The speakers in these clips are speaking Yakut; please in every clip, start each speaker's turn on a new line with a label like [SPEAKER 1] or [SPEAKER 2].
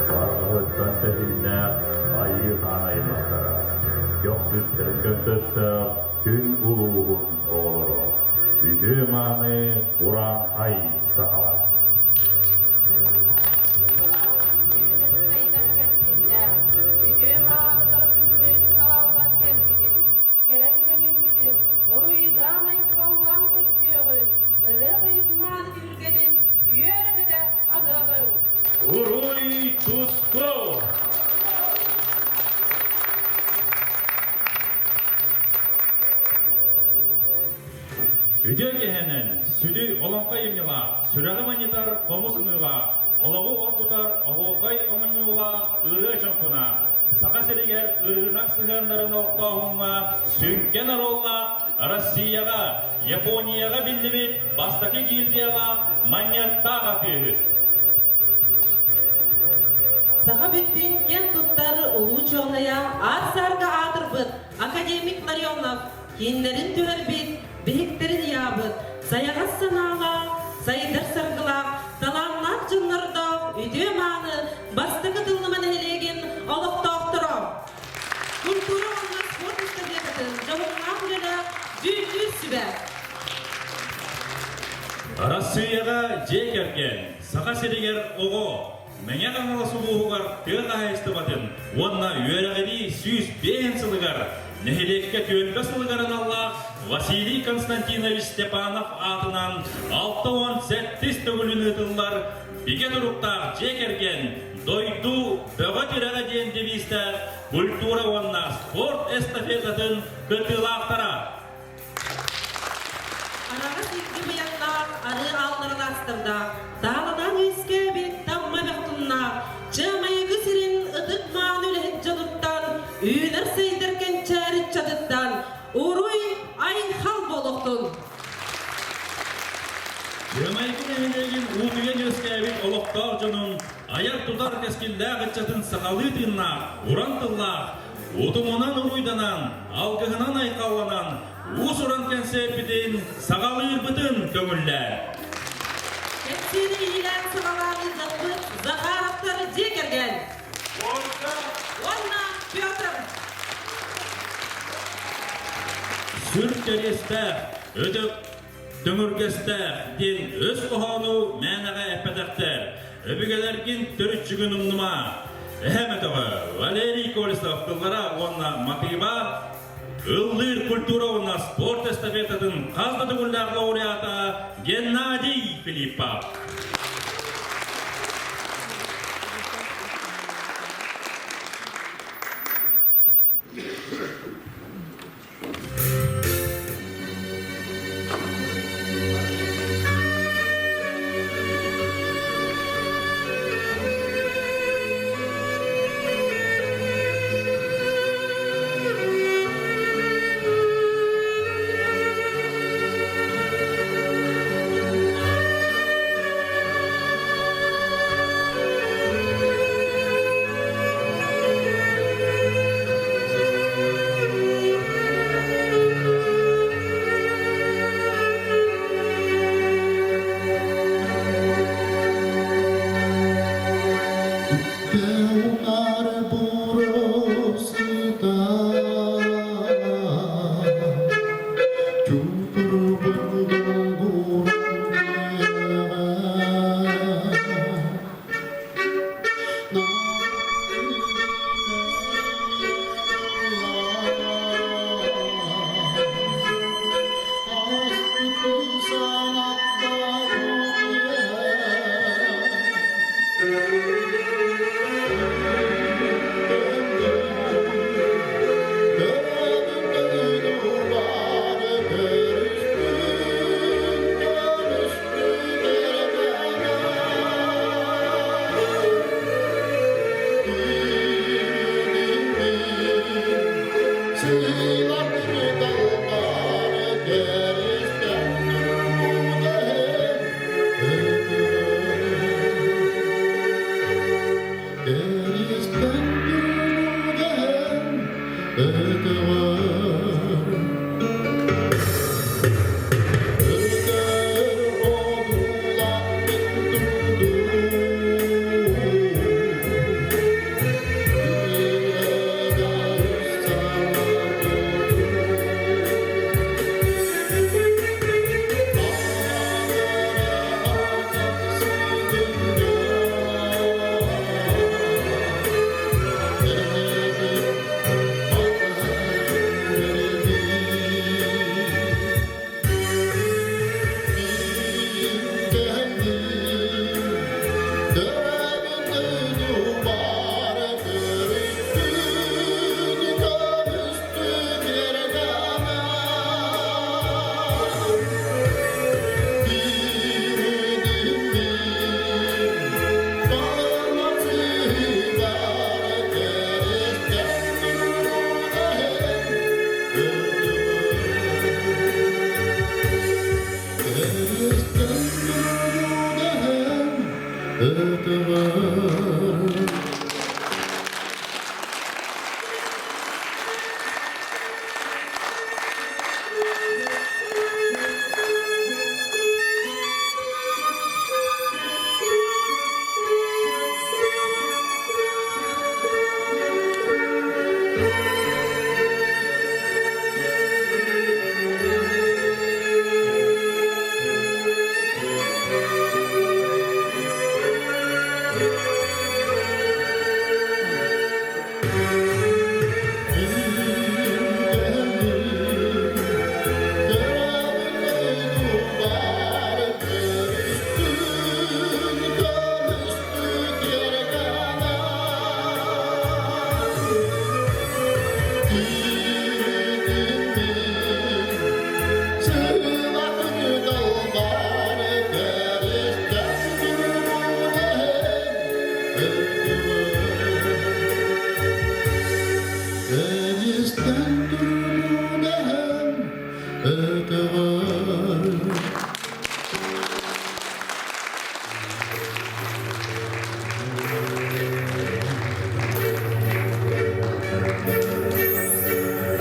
[SPEAKER 1] Барҕаһыттан тэһииннээх Айыы Хаан аймахтара, көхсүттэн көнтөстөөх күн улууһун оҕолоро, үтүө-мааны урааҥхай сахалар! Үтүө киэһэнэн сүдү олоҥхо айымньылаах, сүрэҕи манньытар хомус ыныылаах, олоҕу оргутар оһуокай оҥонньуулаах ырыа чомпуна, Саха сиригэр ырыынак сыһыаннарын олохтооһуҥҥа сүҥкэн оруоллаах Россияҕа, Японияҕа биллибит бастакы гильдиялаах манньыаттаах атыыһыт.
[SPEAKER 2] Саха бүттүүн киэн туттар улуу учуонайа аар-саарга аатырбыт академик Ларионов кииннэрин түһэрбит, биһиктэрин ыйаабыт, сайаҕас санаалаах, сайдар саргылаах, талааннаах дьоннордоох үтүө-мааны бастакы Тыллыма нэһилиэгин олохтоохторо! Культура уонна спорт эстафетатын дьоһуннаах үлэлээх дьүүллүүр сүбэ!
[SPEAKER 1] Арассыыйаҕа дьиэ кэргэн, Саха сиригэр оҕо, Мэҥэ Хаҥалас улууһугар тыа хаһаайыстыбатын уонна үөрэҕирии 105 сылыгар нэһилиэккэ түөлбэ сылыгар аналлаах Василий Константинович Степанов аатынан 67 төгүлүн ыытыллар бигэ туруктаах дьиэ кэргэн дойду бөҕө тирэҕэ диэн девизтээх культура уонна спорт эстафетатын кыттыылаахтара.
[SPEAKER 2] Араҕас икки быйаҥнаах арыы аалларын аастардаах, тааланан үөскээбит тамма бөхтуннаах, Чыамайыгы сирин ытык-мааны үлэһит дьонуттан, үүнэр-сайдар кэнчээри ыччатыттан уруй-айхал буолуохтун!
[SPEAKER 1] Чыамайгы нэһилиэгин уутуйан үөскээбит олохтоох дьонун айар-тутар кэскиллээх ыччатын сахалыы тыыннаах, уран тыллаах, утумунан уруйданан, алгыһынан айхалланан, уус-уран кэнсиэрпитин саҕалыырбытын көҥүллээ.
[SPEAKER 2] Кэпсиэни иилээн саҕалаан ыытыахпыт Захаровтар дьиэ кэргэн. Уонна Петр.
[SPEAKER 1] Сүр кэриэстээх, өтөх төҥүргэстээх диэн өс хоһоону мээнэҕэ эппэтэхтэр. Өбүгэлэргин төрүччүгүн умнума. Эһэм өтөҕө Валерий Колесов тыллара уонна матыыба Ыллыыр культура уонна спорт эстафетатын хас да төгүллээх лауреата Геннадий Филиппов.
[SPEAKER 3] Өтөҕөр. Элистен турбунахым өтөҕөр.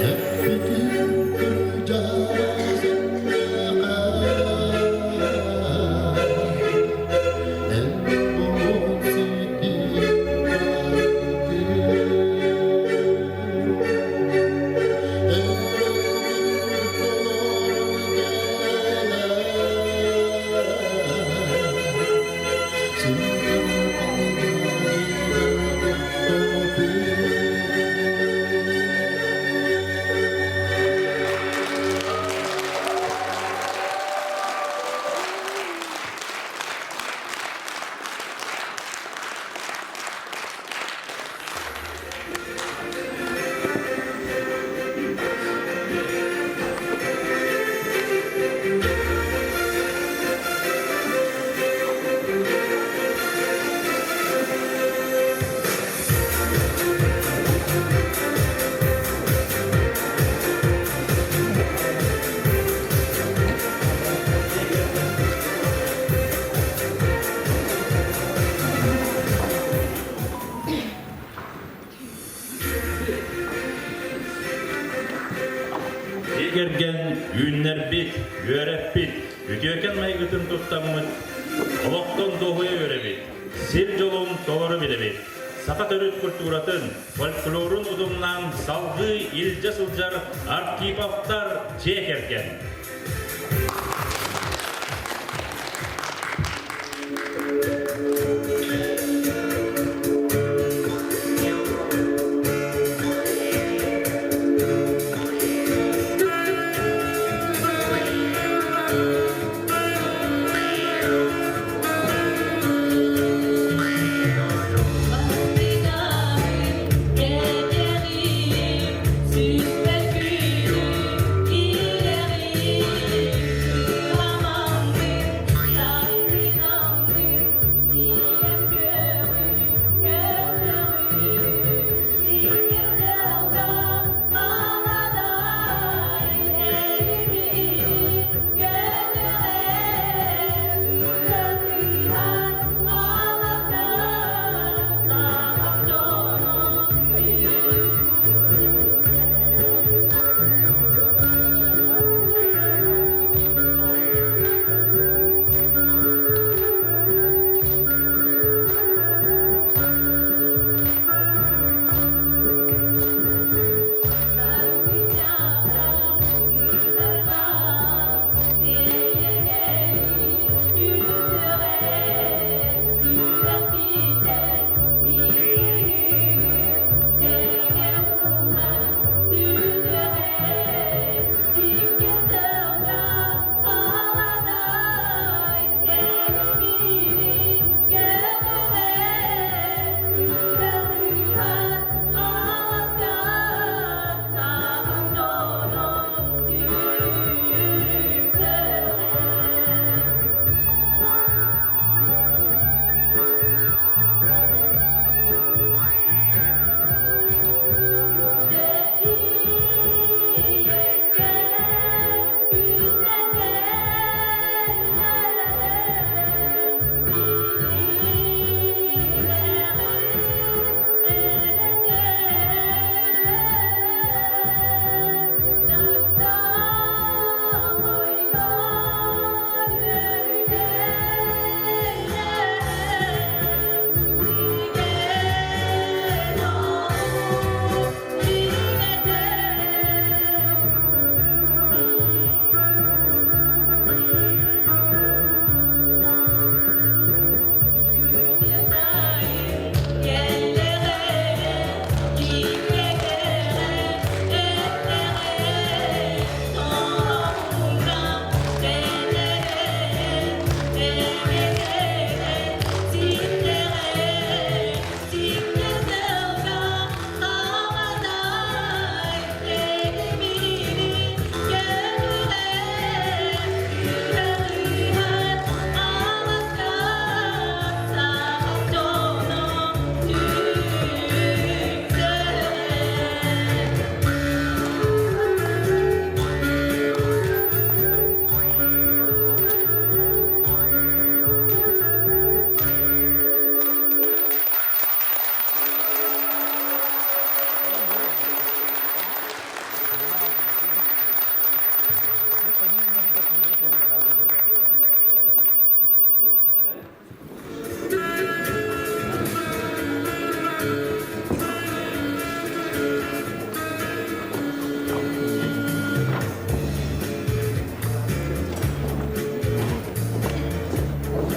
[SPEAKER 3] Эппитин
[SPEAKER 1] Дьиэ кэргэн үүннэрбит, үөрэппит, үтүөкэн майгытын туттаммыт, олохтон дуоһуйа үөрэбит, сир дьолун толору билэбит. Саха төрүт культуратын, фольклорун утумнаан салгыы илдьэ сылдьар Архиповтар дьиэ кэргэн.
[SPEAKER 2] Баттыганым, кэтэҕим, сүппэт күнүм, иэҕим.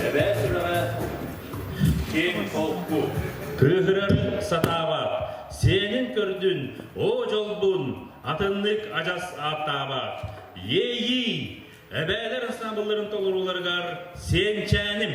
[SPEAKER 1] Эбээ сүрэҕэ киэҥ холку, кыыһырарын сатаабат, сиэнин көрдүн, оо дьолбун, атыннык адьас ааттаабат. Иэйии, эбээлэр ансаамбылларын толорууларыгар сиэнчээним.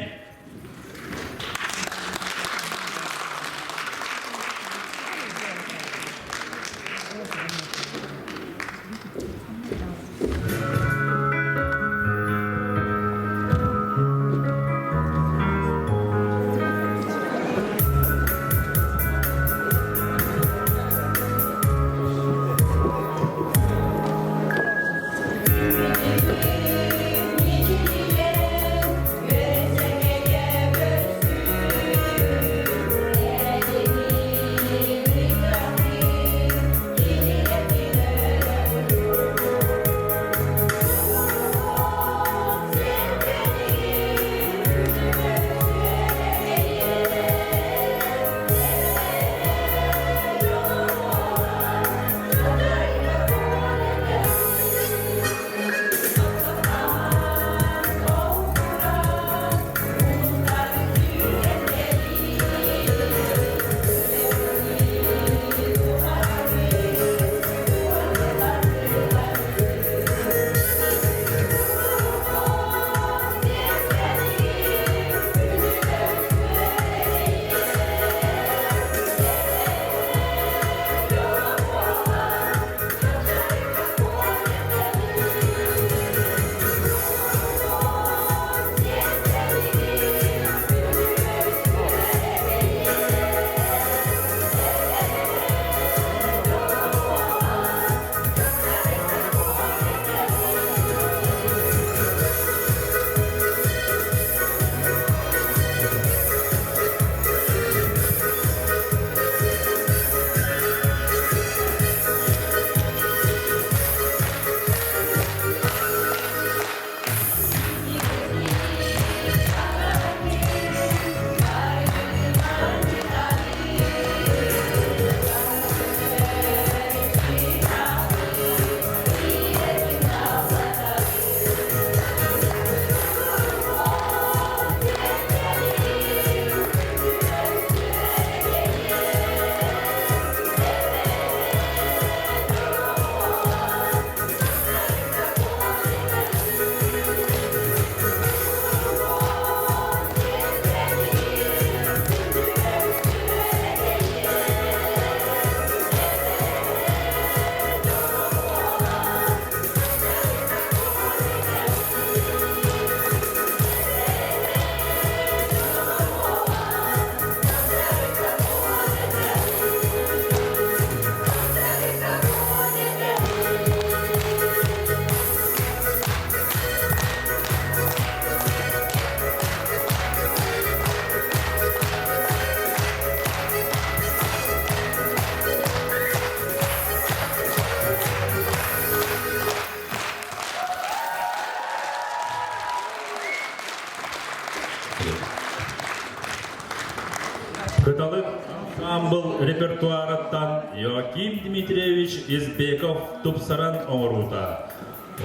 [SPEAKER 1] Кыталык ансаамбыл репертуарыттан Иоаким Дмитриевич Избеков тупсаран оҥоруута.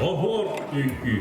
[SPEAKER 1] Оһуор үҥкүү.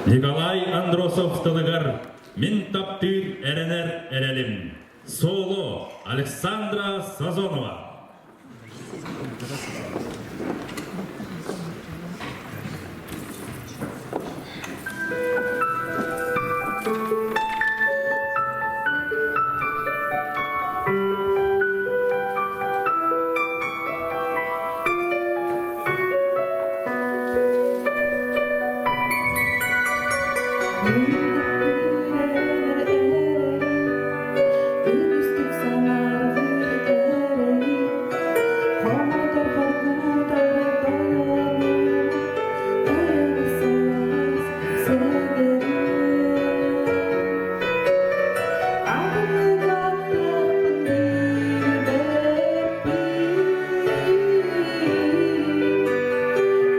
[SPEAKER 1] Николай Андросов тылыгар «Мин таптыыр эрэнэр эрэлим» Соло Александра Сазонова.
[SPEAKER 4] Үгүстүк санааргыыр эрэйи, хомотор хоргутар тойону, эр саас сэгэрим. Атыннык аттыахпын билбэппин,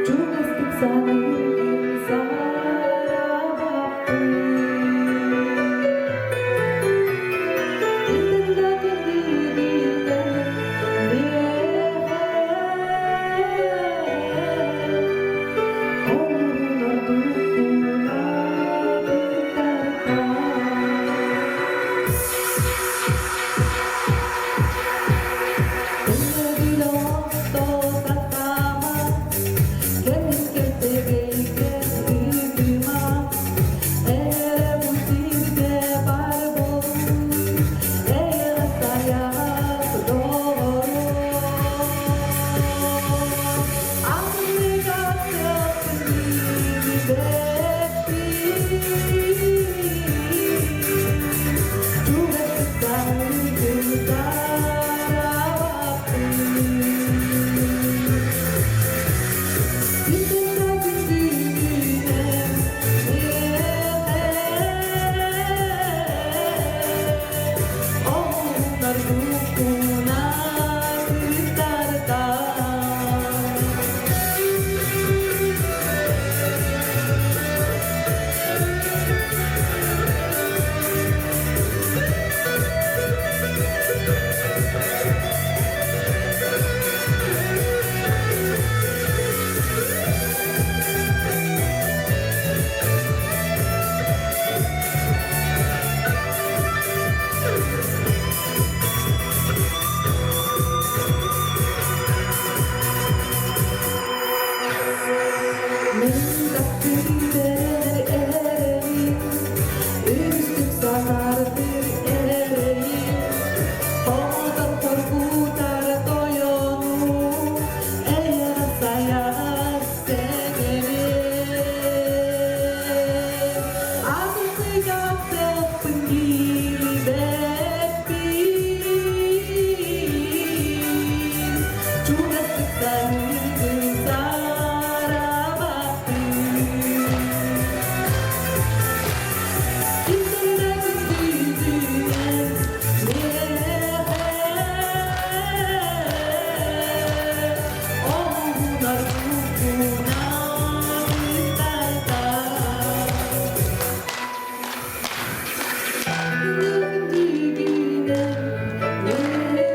[SPEAKER 4] чугастык саныыргын саарабаппын. Мен таптыыр эрэйим, үгүстүк санаардыр эрэйим, Оҕотох хоргутар тойону, эйэр сайар сэгэрим. Атын билбэппин, чугастык саныыргын саарабаппын. Кимтэн күндүтүнэн миэхэ оҕуһунар кукунан тартар. Күндүгүнэн миэхэ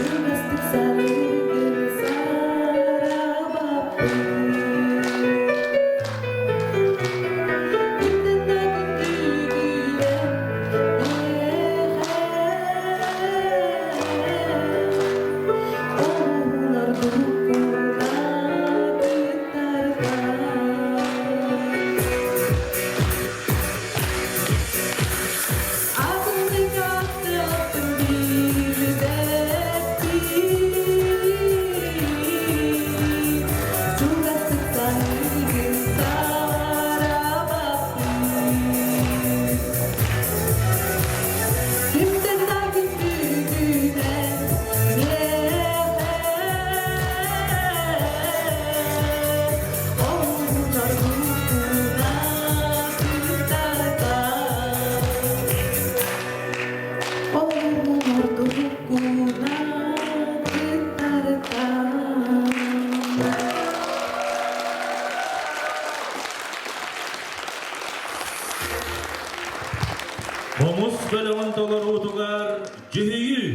[SPEAKER 4] чугастык саныыргын саарабаппын. Чугастык саарабаппын. Кимтэн да күндүгүнэн миэхэ оҕунар кукуна кыттарта. Оҕунар кукуна кыттарта.
[SPEAKER 1] Хомус бөлөҕүн толоруутугар дьүһүйүү.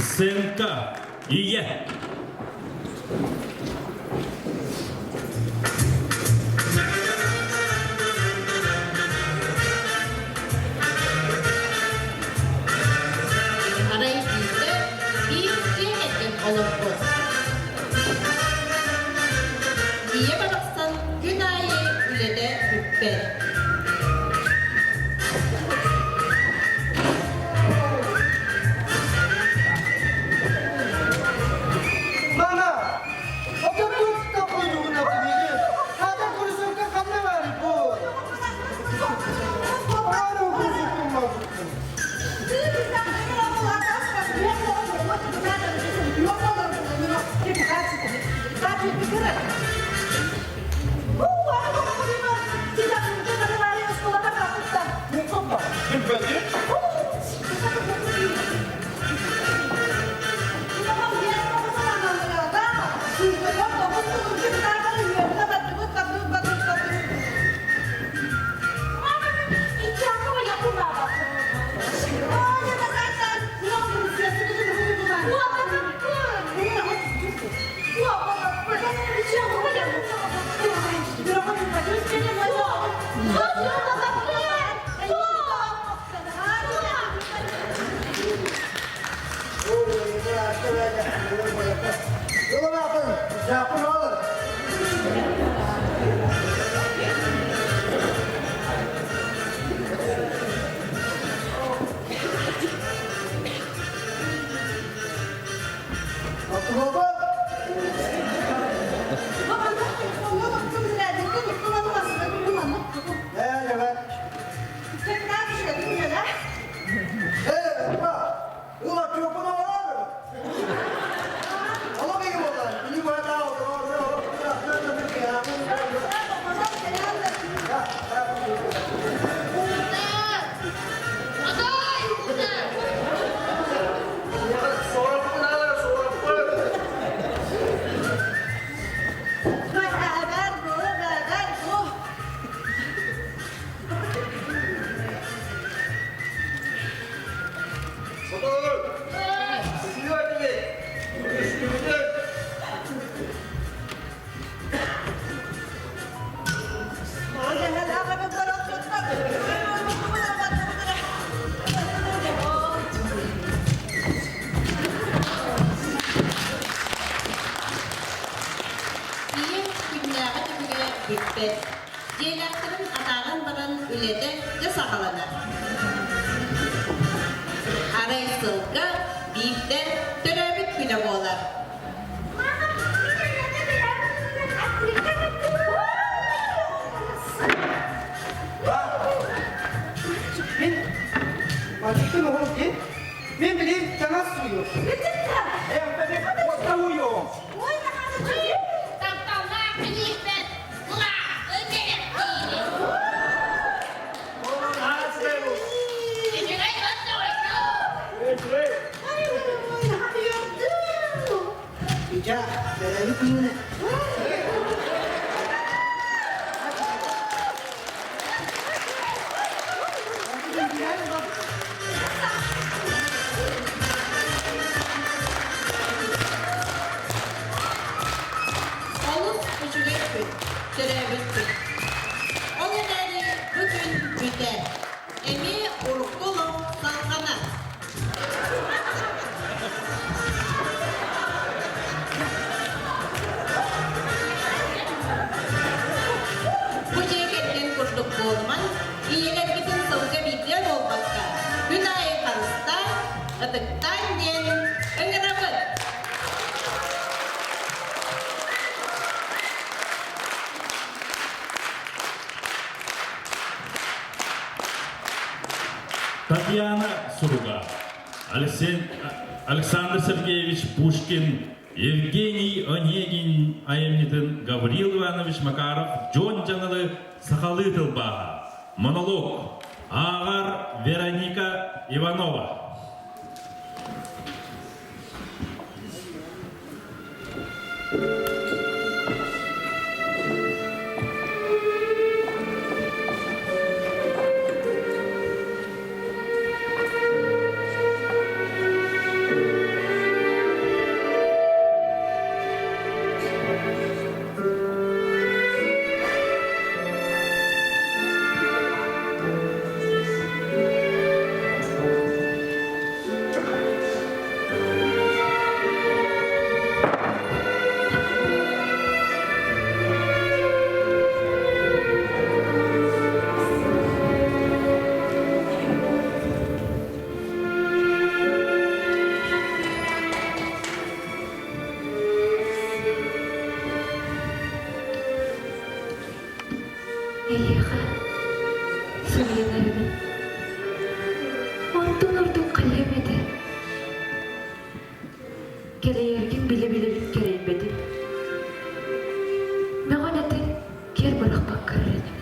[SPEAKER 1] Сценка Ийэ.
[SPEAKER 5] Арай биирдэ биир дьиэ кэргэн олорбут. Ийэ барахсан күн аайы үлэтэ бүппэт.
[SPEAKER 6] Мама, это тут такой нужно книги. Хата курсовка ханна бар бу. Ары курсовка.
[SPEAKER 5] Ийэ күннээҕи түбүгэ бүппэт. Дьиэлээхтэрин атааран баран үлэтэ дьэ саҕаланар. Арай сылга биирдэ төрөөбүт күнэ буолар.
[SPEAKER 6] Мен Мальчиктин оҕол дии. Мен билим таҥас сууйуом. Э, уйуом.
[SPEAKER 7] Тапталлаах кийииппэр кылаакы кэлэктиибин. Үчүгэй отто
[SPEAKER 6] Ича, бэрэби күнүнэ.
[SPEAKER 5] Олус үчүгэй күн, төрөөбүт күн. Ол эрээри бу күн бүтэр. Эмиэ урукку олох салҕанар. Бу дьиэ кэргэн курдук буолуман, ийэлэргитин сылга биирдэ буолбакка, күн аайы харыстаан, ытыктаан диэн ыҥырабыт.
[SPEAKER 1] Татьяна Суруга, Александр Сергеевич Пушкин, Евгений Онегин айымньытын Гаврил Иванович Макаров Дьон Дьаҥылы сахалыы тылбааһа. Монолог. Ааҕар Вероника Иванова.
[SPEAKER 4] Эйиэхэ суруйан эрэбин. Онтон ордук хайыам этэ. Кэлэйэргин билэ-билэбин кэрэйбэтим. Мөҕөн этин киэр бырахпакка эрэнэбин.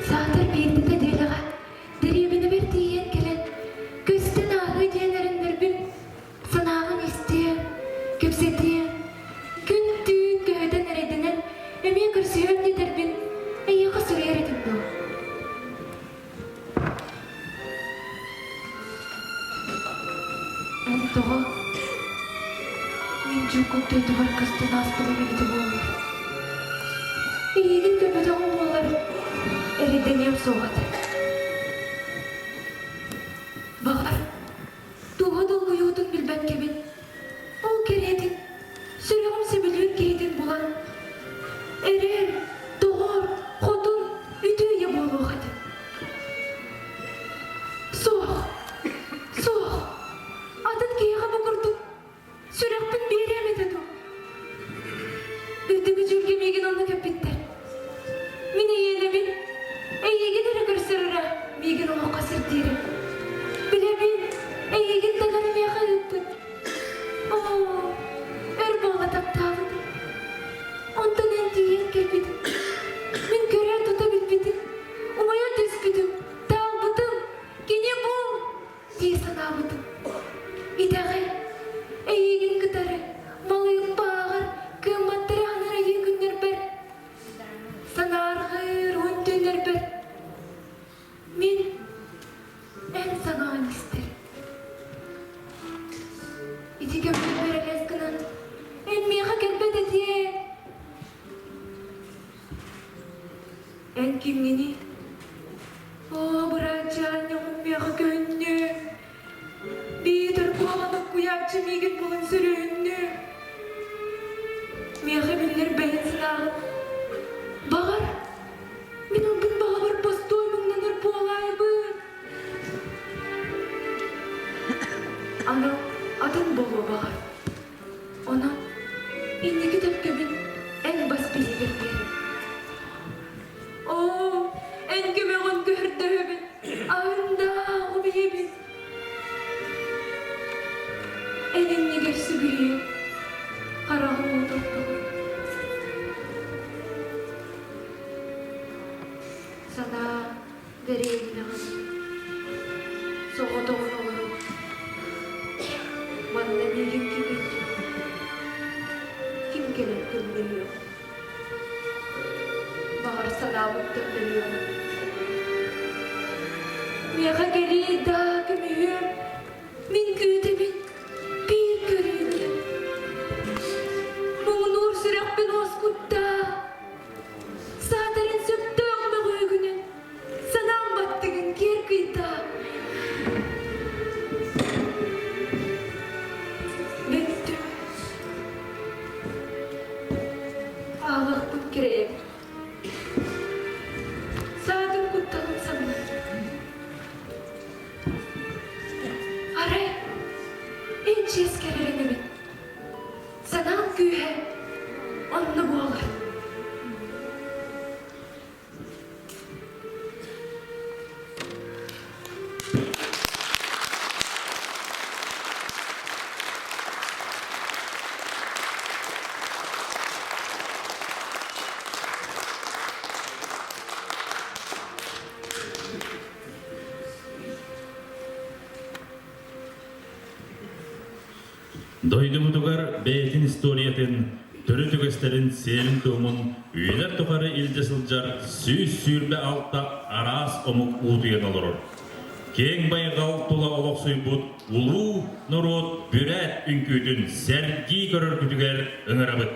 [SPEAKER 4] Саатар биирдэ нэдиэлэҕэ дэриэбинэбэр тиийэн кэлэн, көстөн ааһыы диэн эрэннэрбин санааҕын истиэ, кэпсэтиэ, күн-түүн көһүтэн эрэйдэнэн эмиэ көрсүһүөм диэтэрбин эйиэхэ суруйар этим дуо? Эн тоҕо мин дьуккум дойдубар көстөн ааспытым эбитэ буоллар? Эйигин көрбөтөҕүм буоллар, эрэйдэниэм суох этэ. Баҕар, туоһа долгуйуутун билбэккэбин, ол кэриэтин сүрэҕим сөбүлүүр киһитин булан, эрэл, доҕор, хотун, үтүө ийэ буолуох этим. Суох, суох, атын киһиэхэ бу курдук сүрэхпин биэриэм этэ дуо? Үрдүгү дьүүлгэ миигин онно кэппиттэр. Мин эйиэнэбин, эйиигин эрэ көрсөр эрэ миигин олоххо сирдиирим. Билэбин, эйиигин таҥара миэхэ ыыппыт. Оо, өр буола таптаабытым. Онтон эн тиийэн кэлбитим. Мин көрөн тута билбитим. Умайа түспүтүм, таалбытым, кини бу дии санаабытым. Итэҕэй, эйиигин кытары малыым бааҕар кыамматтары аһынар айыы күннэрбэр, санаарҕыыр уһун түүннэрбэр мин эн санаан истэр. Ити кэмҥэ элэс гынан эн миэхэ кэлбэт этиэ. Эн кимҥиний? Оо, быраатчаанньаҕым миэхэ көһүннү. Биитэр куһаҕан куйааччы миигин булан сөрүһүннү. Миэхэ биллэр бэйэн санааҕын. Баҕар, мин алгын баҕабар бостуой муҥнанар буолаайбын. Анал атын буолуо баҕар. Онон инники төлкөбүн эн бас билигэр биэрэбин. Оо, эн көмөҕүн көһөрдөһөбүн, аһындаах убийэбин. Эн иннигэр сүгүрүйэн, хараҕым уотурдум. Санаа дэриэбинэҕин соҕотоҕун олоробун. Манна миигин ким өйдүө? Ким кэлэн көмөлөһүө? Баҕар санаабыттан өлүөм. Миэхэ кэлиий даа көмүһүөм, мин күүтэбин биир көрүүгэ. Муҥунуур сүрэхпин уоскуттаа, саатарын сөптөөх мөҕүөгүнэн санаам баттыгын киэр кыйдаа. Бүттүм. Аалахпын кирэйэбин. Саатым кутталым самнар. Арай, эн чиэскэр эрэнэбин. Санаам күүһэ онно буолар.
[SPEAKER 1] Дойдубутугар бэйэтин историятын, төрүт үгэстэрин сиэрин-туомун үйэлэр тухары илдьэ сылдьар 126 араас омук уутуйан олорор. Киэҥ байҕал тула олохсуйбут улуу норуот бүрээт үҥкүүтүн сэргии көрөргүтүгэр ыҥырабыт.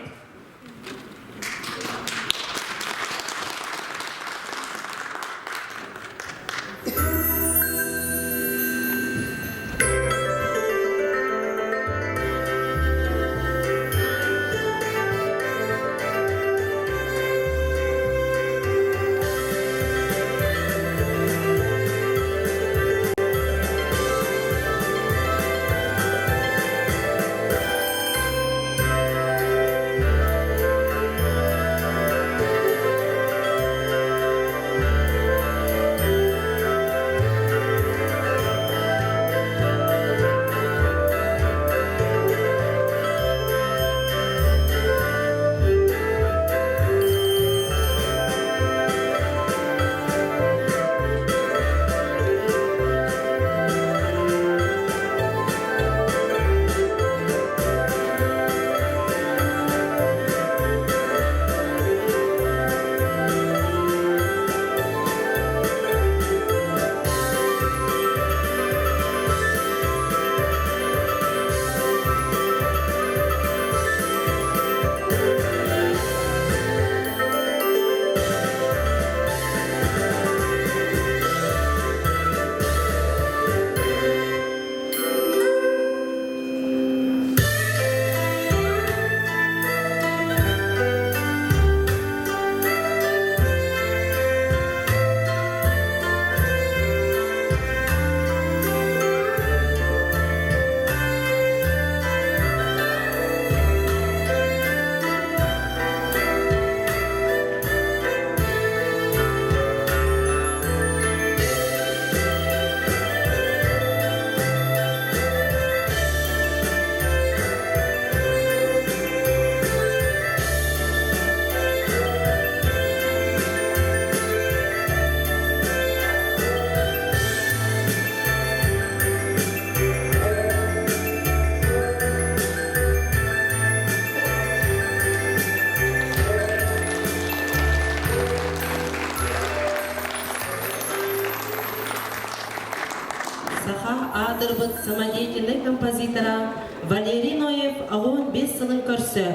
[SPEAKER 2] Саха аатырбыт самодеятельнай композитора Валерий Ноев 85 сылын көрсө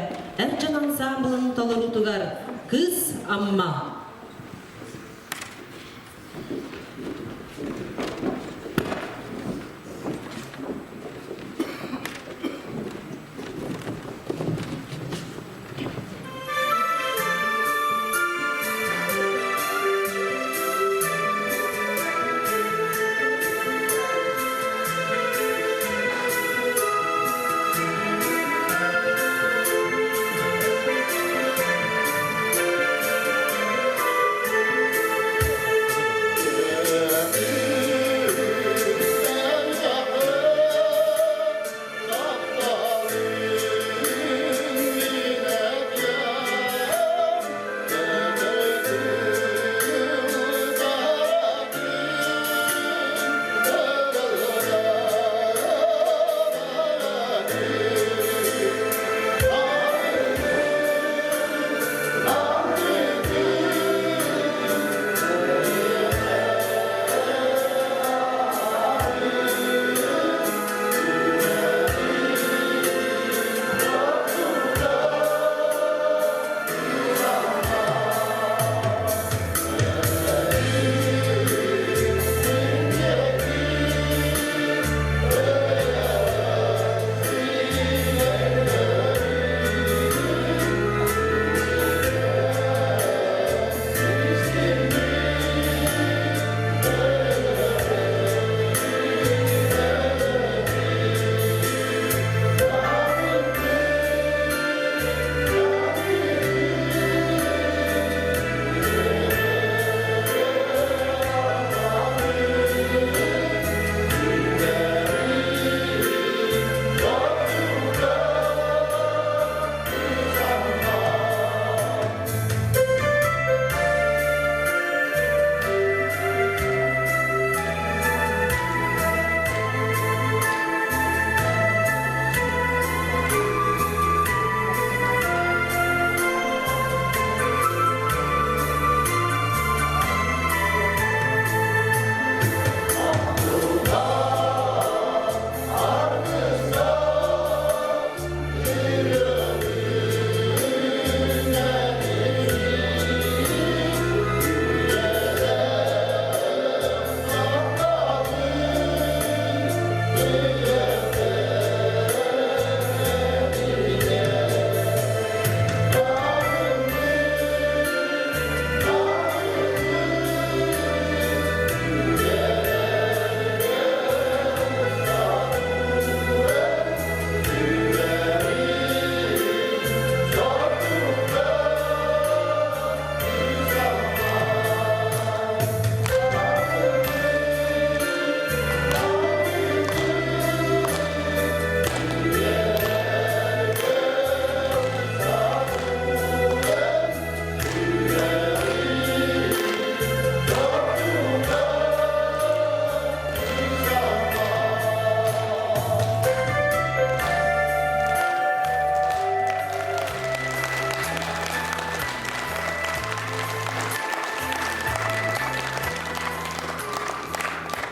[SPEAKER 2] эр дьон ансаамбылын толоруутугар «Кыыс Амма».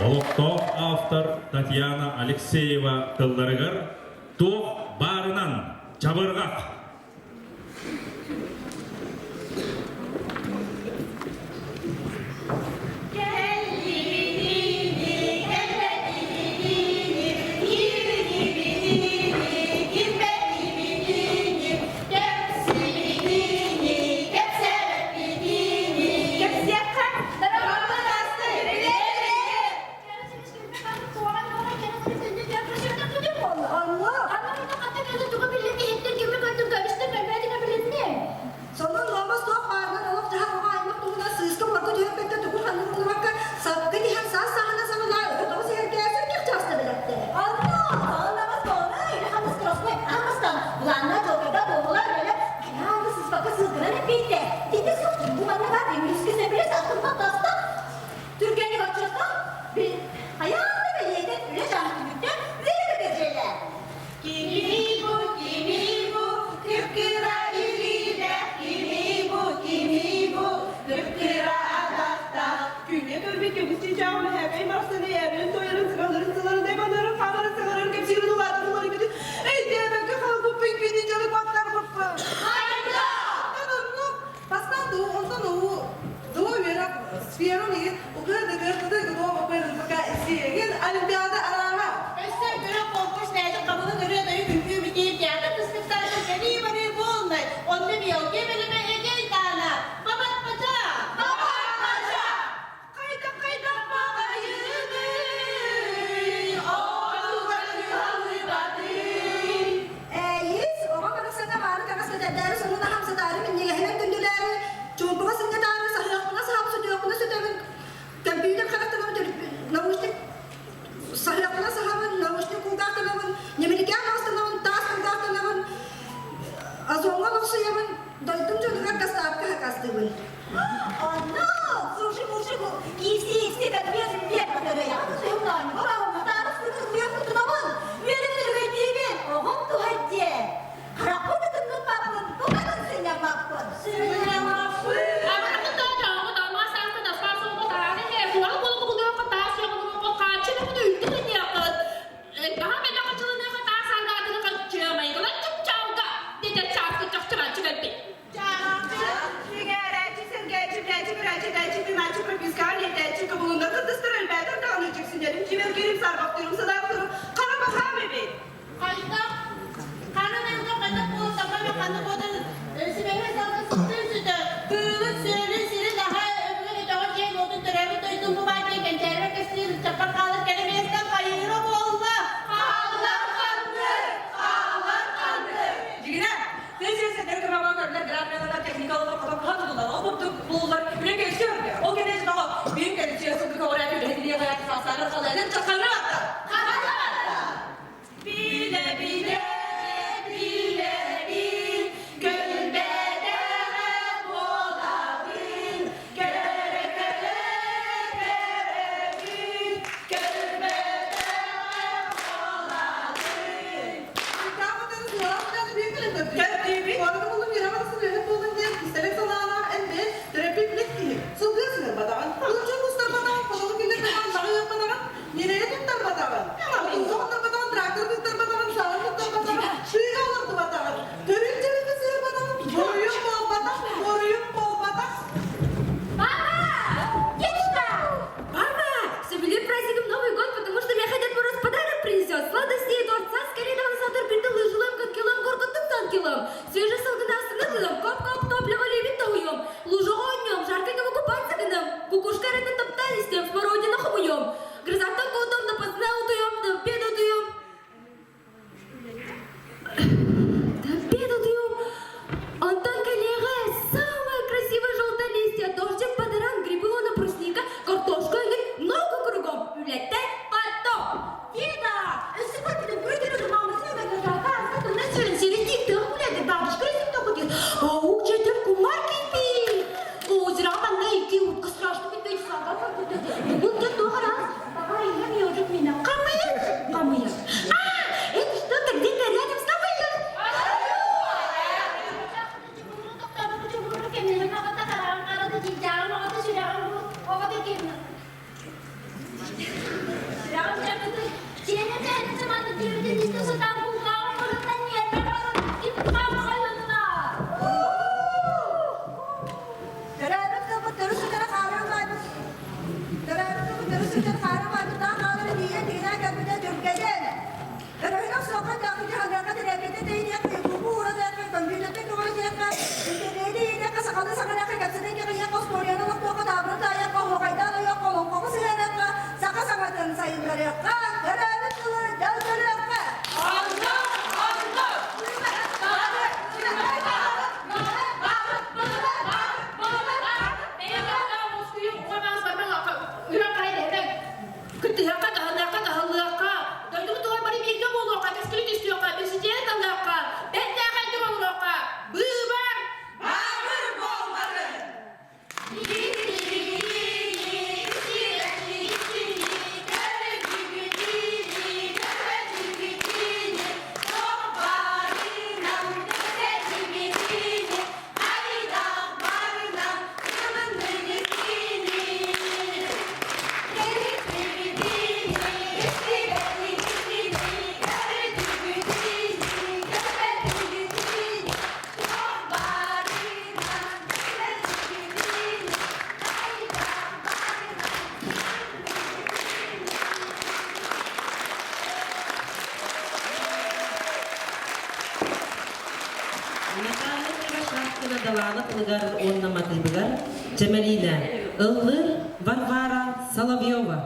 [SPEAKER 1] Олохтоох автор Татьяна Алексеева тылларыгар туох баарынан чабырҕах.
[SPEAKER 2] Балабкина Далаана тылыгар уонна матыыбыгар Чэмэлиинэ, ыллыыр Варвара Соловьева.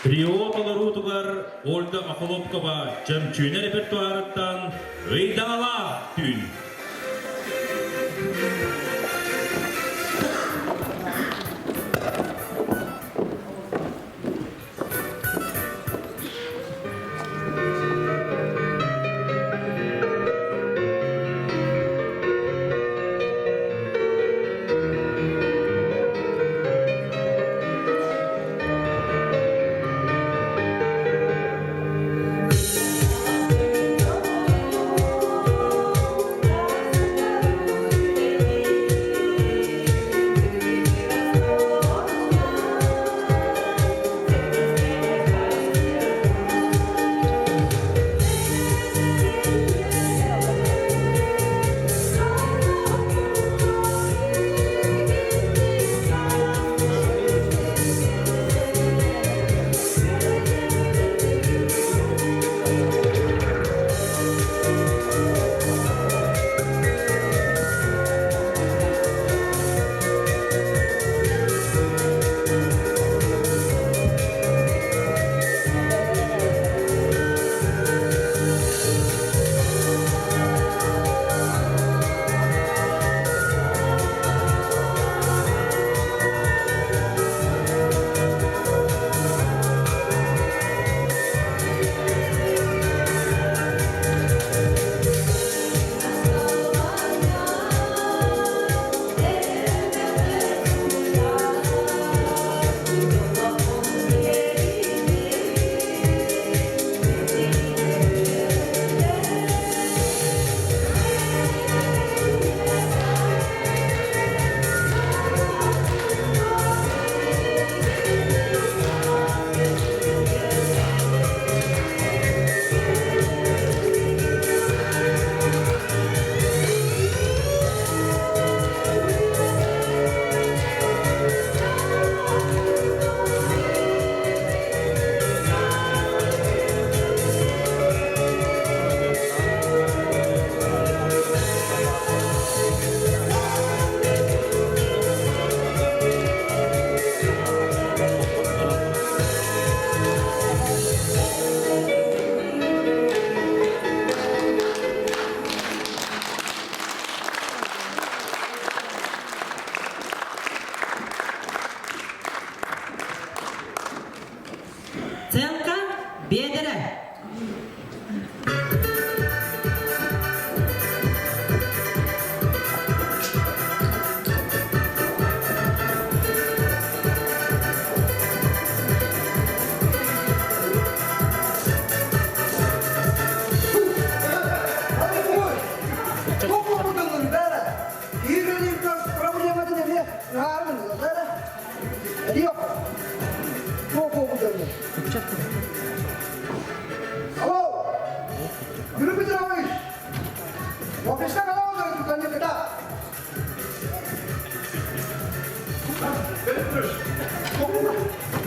[SPEAKER 1] Трио толоруутугар Ольга Охлопкова чөмчүүнэ репертуарыттан Ыйдаҥалаах түүн.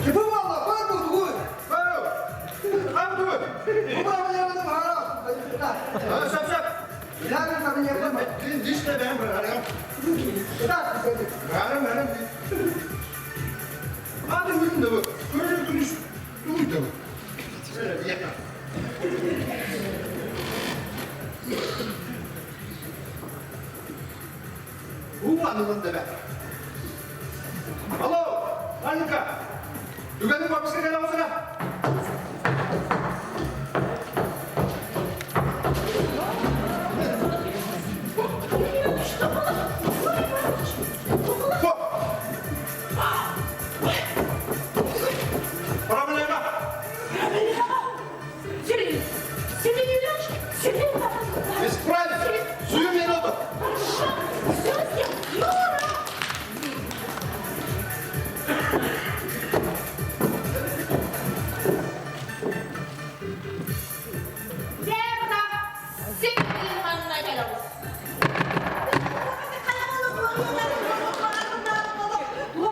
[SPEAKER 6] Кипи буолла, баар буолугуй.
[SPEAKER 8] Алло, Анника, Түгэнин бабыска кэлэ оҕусуна. Проблема!
[SPEAKER 4] Сергей, Сергей Юрьевич, Сергей
[SPEAKER 8] Исправь! Сую минуту!
[SPEAKER 4] Хорошо, все сделал. Юра!
[SPEAKER 7] Верно! Син манна кэлэҕит.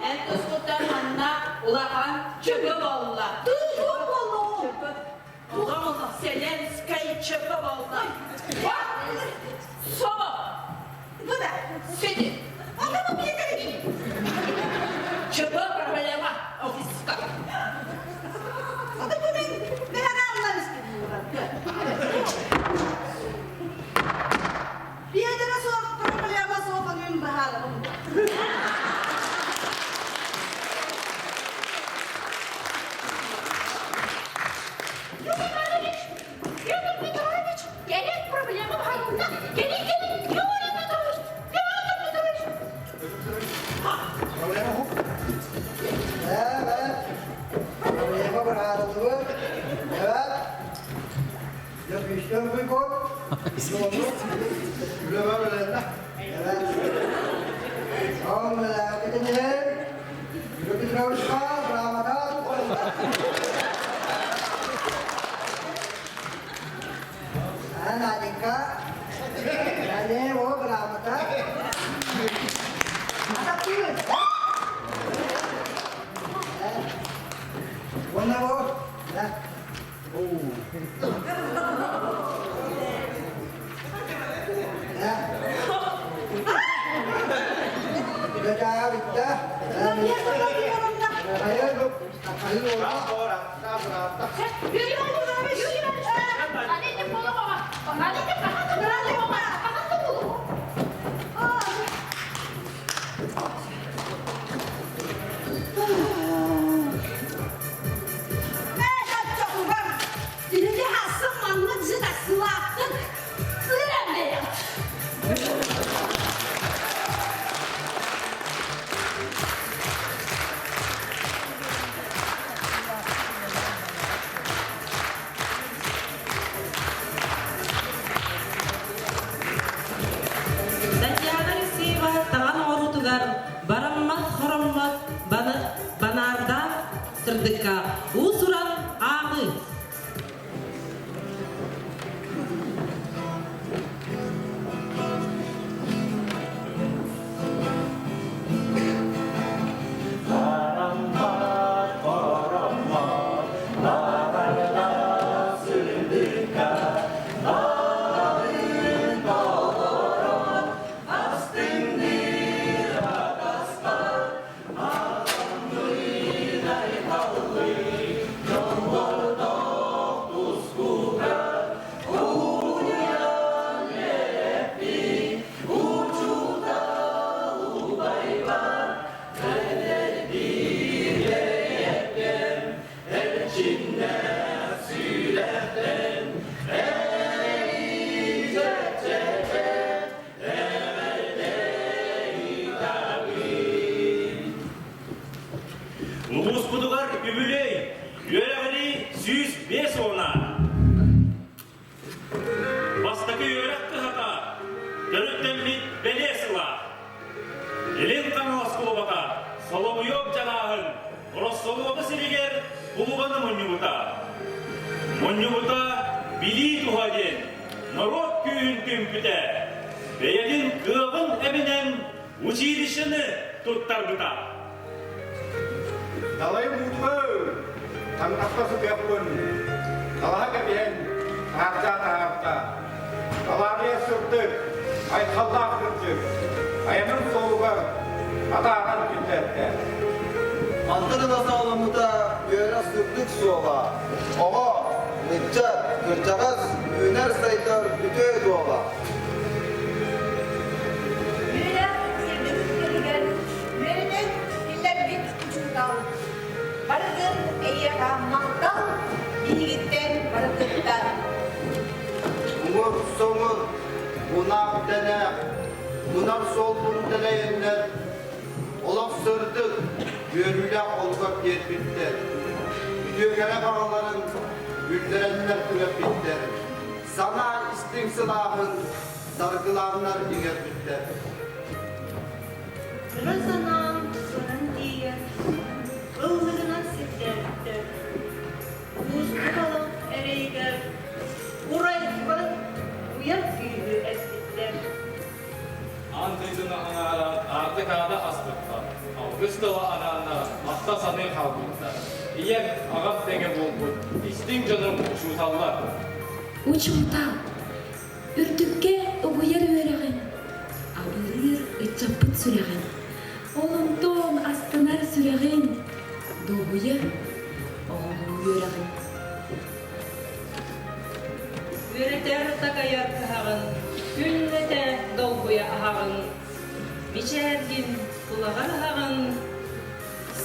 [SPEAKER 2] Эн тускуттан манна улахан чөкө буолла. Чөкө. Вселенскай чөкө буолла. Собо. Сиди. Чөкө проблема офиска.
[SPEAKER 7] Юрий Иванович, Петр Петрович, кэлин проблема баһарында. Кэлин, кэлин, Юрий Петрович, Петр Петрович.
[SPEAKER 6] Evet. Problema bırakıldı. Evet. Yapıştır bir kod. Evet.
[SPEAKER 7] Юрий Иванович, Юрий Иванович, Алите Полохова, Алите Полохова, Алите Полохова.
[SPEAKER 2] Татьяна Алексеева таҥан оҥоруутугар бараммат-хороммот банаардаах сырдыкка уус-уран ааҕыы.
[SPEAKER 1] Улууспутугар үбүлүөй үөрэҕирии 105 уона. Бастакы үөрэх кыһата төрүттэммит бэлиэ сыла. Илин Хаҥалас кулубата Соловьев дьанааһын Ороссолуода сиригэр кулубаны мунньубута. Мунньубута билии туһа диэн норуот күүһүн түмпүтэ, бэйэтин кыаҕын эбинэн училищены туттарбыта.
[SPEAKER 8] Далайым уутугар таҥнахта сытыахпын, талаһа кэбиһэн таһырдьа таһаарта. Талаарыйа сырдык, айхаллаах кырдьык, айаным суолугар атааран киллэрдэ.
[SPEAKER 9] Мантан ыла саҕаламмыта үөрэх сырдык суола, оҕо, ыччат, кырдьаҕас үүнэр-сайдар үтүө дуола.
[SPEAKER 7] Үөрэх сырдык үктэлигэр үөрэнэн киллэрбит учуутал, барытын эйиэхэ махтал биһигиттэн барытыттан.
[SPEAKER 9] Муҥур-соҥур, мунаах дэнээх, мунар суолбун дэлэйэннэр, олох сырдык, үөрүүлээх олугар тиэрпиттэр, үтүөкэрэ баҕаларын үллэрэннэр түгэппиттэр, санаа истиҥ сылааһын саргылааннар иҥэрбиттэр.
[SPEAKER 10] Ыра санаам сынан тиийэн, ыллыгынан сирдээбиттэр. Уустук олох эрэйигэр урайбат уйар күүһү эппиттэр.
[SPEAKER 11] Аан дойдуну аҥааран аартыкаада аспыттар, алгыс тыла анааннар махта саныы хаалбыттар. Ийэм, аҕам тэҥэ буолбут, истиҥ дьонум учууталлар.
[SPEAKER 4] Учуутал, үрдүккэ угуйар үөрэҕин, абылыыр ыччаппыт сүрэҕин, ол онтон астынар сүрэҕин, дуоһуйар оҕолуу үөрэҕин.
[SPEAKER 2] Үөрэтэр такайар кыһаҕын, күннэтэ долгуйа аһаҕын, мичээргин кулаҕар аһаҕын,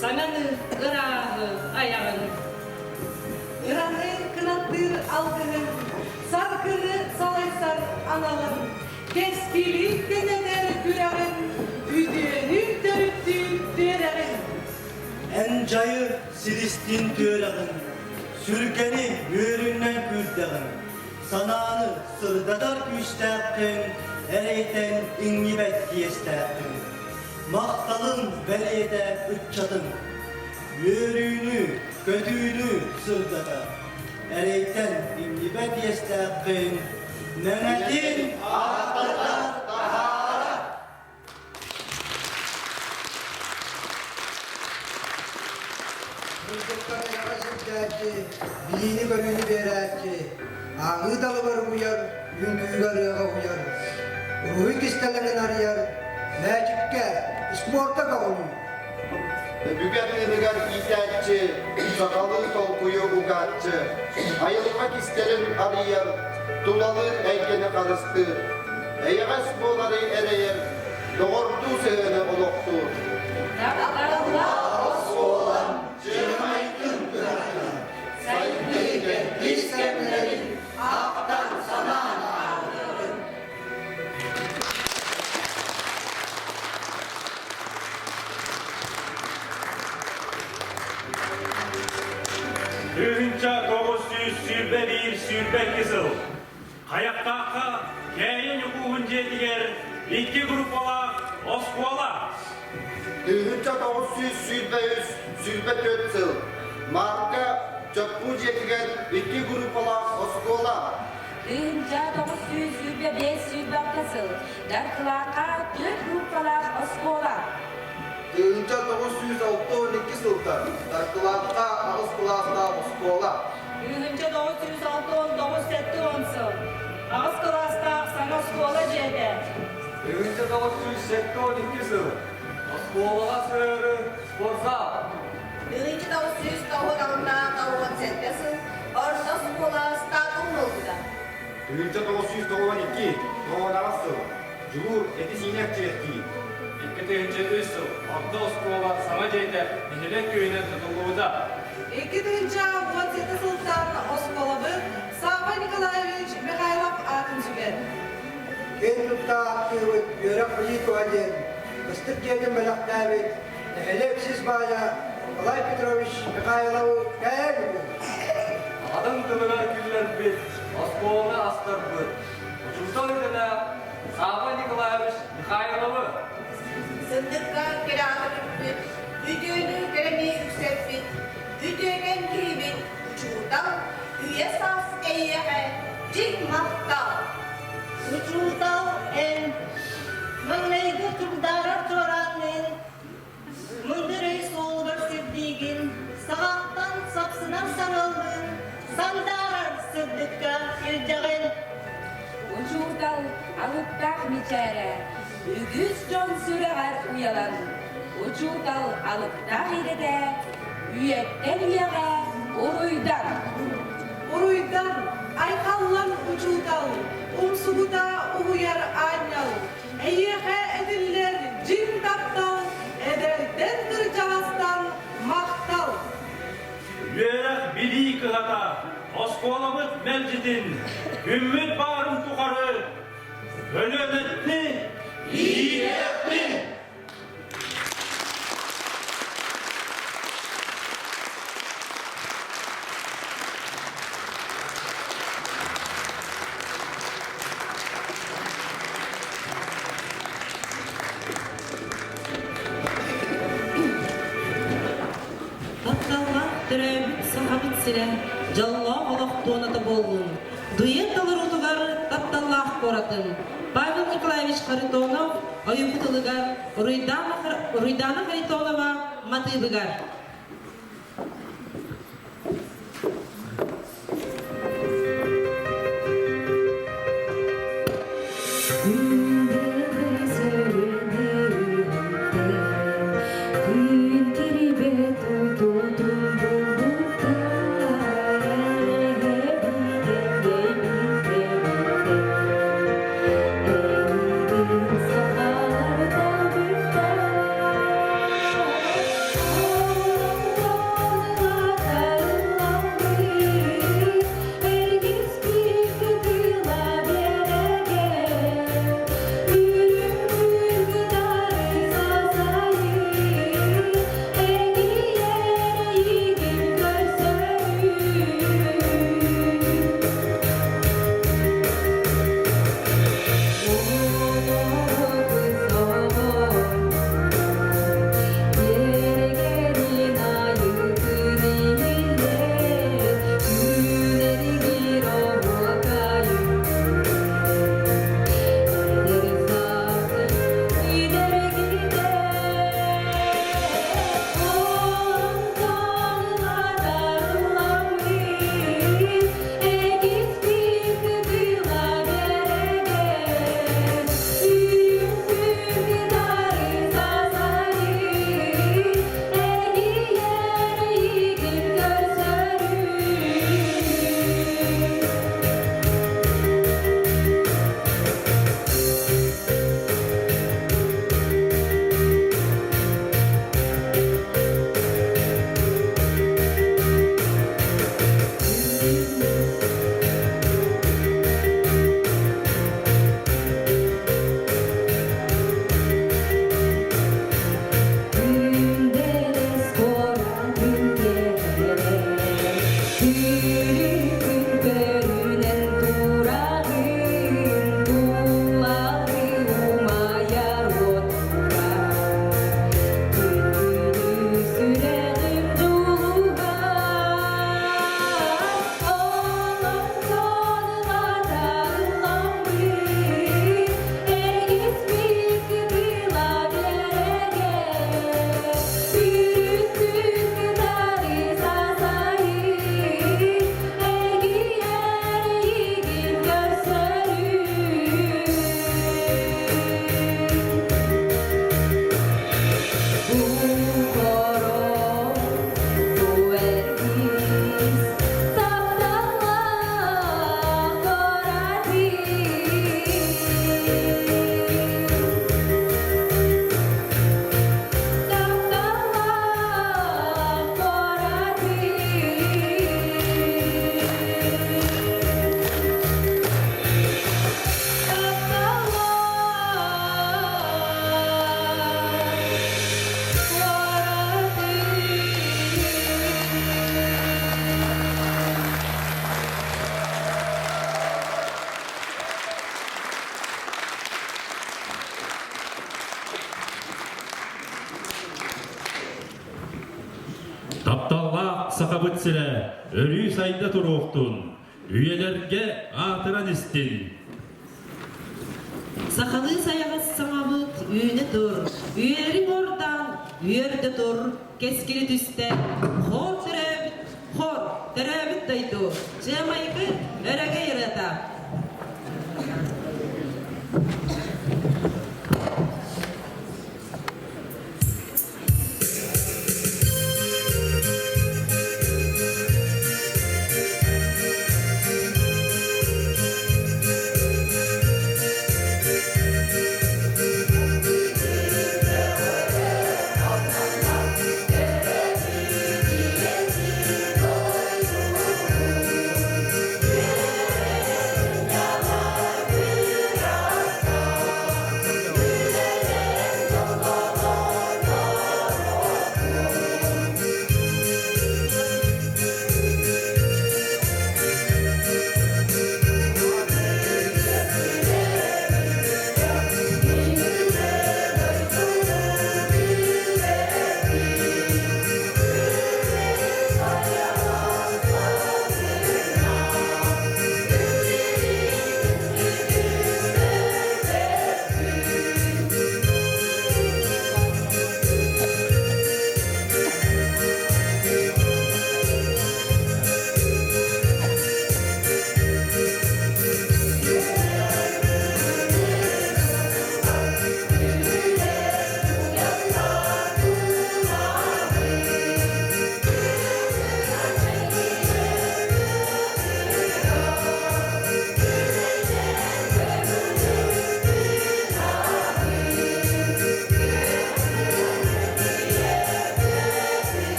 [SPEAKER 2] саҥаны ырааһы айаҕын.
[SPEAKER 12] Ыраны кынаттыыр алгыһын, саргыны салайсар аналын, кэскили кэнэтэр күрэҕин, үтүөнү төрүттүүр түөрэҕин.
[SPEAKER 13] Эн дьайы силистиин түөрэҕин, сүргэни үөрүнэн күүрдэҕин, санааны сырдатар күүстээххин, эрэйтэн иҥнибэт иэстээххин. Махталын бэлиэтэ ыччатын, үөрүүнү, көтүүнү сырдатар, эрэйтэн иҥнибэт иэстээххин, мэҥэтин ааттатар таһаарар.
[SPEAKER 6] Сырдыктан эйэҕэ сирдээччи, билиини-көрүүнү биэрээччи, ааҕыы далыгар угуйар, үҥкүүгэ ырыаҕа угуйар, уруһуй кистэлэҥин арыйар, мээчиккэ, спорка көҕүлүүр.
[SPEAKER 9] Өбүгэ тыыныгар иитээччи, сахалыы толкуйу угааччы, айылҕа кистэлин арыйар, тулалыыр эйгэни харыстыыр, эйэҕэс буолары эрэйэр, доҕордуу сыһыаны олохтуур.
[SPEAKER 12] Тапталлаах
[SPEAKER 9] оскуолам чымайдын кыһатын, сайдыы кэрдиис кэмнэрин ахтан санаан ааҕыаҕын.
[SPEAKER 1] Тыһыынча 921-22 сыл Хайахтаахха Кээйэ Ньукууһун дьиэтигэр икки группалаах оскуола.
[SPEAKER 9] 1923-24 сыл Марка Чоппуу дьиэтигэр икки группалаах оскуола.
[SPEAKER 14] 1925-26 сыл Даркылаахха түөрт группалаах оскуола.
[SPEAKER 9] 1962 сылтан Даркылаахха аҕыс кылаастаах оскуола.
[SPEAKER 2] 1969-70 сыл аҕыс кылаастаах саҥа оскуола дьиэтэ.
[SPEAKER 11] 1972 сыл оскуолаҕа сыһыары спортзал.
[SPEAKER 5] 1997 сыл орто оскуола статуһун ылбыта.
[SPEAKER 8] 1992 тоҕуонаҕас сыл Дьулуур эти-сиини эрчийэрдии.
[SPEAKER 11] 2003 сыл орто оскуола саҥа дьиэтэ нэһилиэк күүһүнэн тутуллубута.
[SPEAKER 12] 2017 сылтан оскуолабыт Савва Николаевич Михайлов аатын сүгэр.
[SPEAKER 6] Киэн тутта ааттыыбыт үөрэх-билии туһа диэн быстык дьиэтин бэлэхтээбит нэһилиэк сис баайа Николай Петрович Михайловы кээн
[SPEAKER 11] Аҕатын тылыгар киллэрбит, оскуоланы астарбыт, учуутал идэлээх Савва Николаевич Михайловы
[SPEAKER 5] Сындыкка кэрэҕэ көтүппүт, үтүөнү кэрэни үксэппит, үтүөкэн киһибит учуутал үйэ саас эйиэхэ дьиҥ махтал!
[SPEAKER 10] Учуутал эн маҥнайгы чугдаарар чуораанныын мындыр өй суолугар сирдиигин.
[SPEAKER 14] Учуутал алыптаах идэтэ үйэттэн үйэҕэ уруйдан!
[SPEAKER 12] Уруйдан, айхаллан учуутал, умсугута уһуйар аанньал, эйиэхэ этиллэр дьиҥ таптал, эдэрдэн кырдьаҕастан махтал!
[SPEAKER 1] Үөрэх билии кыһата, оскуолабыт мэлдьитин, күммүт баарын тухары өлүөнэтти иитиэхпин!
[SPEAKER 2] Тапталлаах төрөөбүт Сахабыт сирэ дьоллоох олох туоната буоллун! Дует толоруутугар тапталлаах куоратын Павел Николаевич Харитонов ойуку тылыгар Уруйдаана Харитонова матыыбыгар.
[SPEAKER 1] Тапталлаах Сахабыт сирэ өрүү сайда туруохтун, үйэлэргэ аатыран истин!
[SPEAKER 2] Сахалыы сайаҕас саҥабыт үүнэ тур, үөри муордаан үөрдэ тур, кэскили түстэ, хор төрөөбүт, хор төрөөбүт дойду, Чыамайгы өрөгөй ырыата.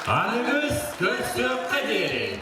[SPEAKER 1] Аныгыс көрсүөххэ диэри!